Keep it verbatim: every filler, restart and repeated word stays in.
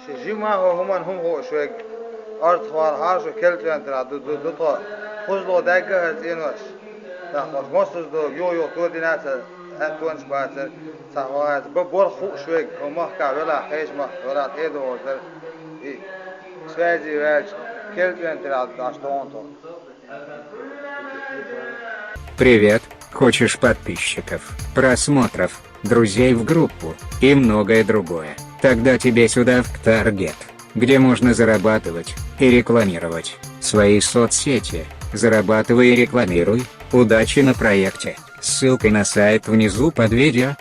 Ши жима хӀо хӀуман хӀума хууш вег, арц хвар хьаршу кел цӀентарахь ду, ду, ду тхо. Хузло дагга хӀара цӀенош. Нах ош мостаз ду, юх-юх тодина ца, хӀаьттонаш бацар, ца хьоаца. Ба борх хууш вег, хӀо махка велахь, хьеша махка велахь, тӀедогӀур дар. И связи ваьлча, кел цӀентарахь даш догӀун тхо. Привет, хочешь подписчиков, просмотров, друзей в группу и многое другое, тогда тебе сюда в Ктаргет, где можно зарабатывать и рекламировать свои соцсети, зарабатывай и рекламируй, удачи на проекте, ссылка на сайт внизу под видео,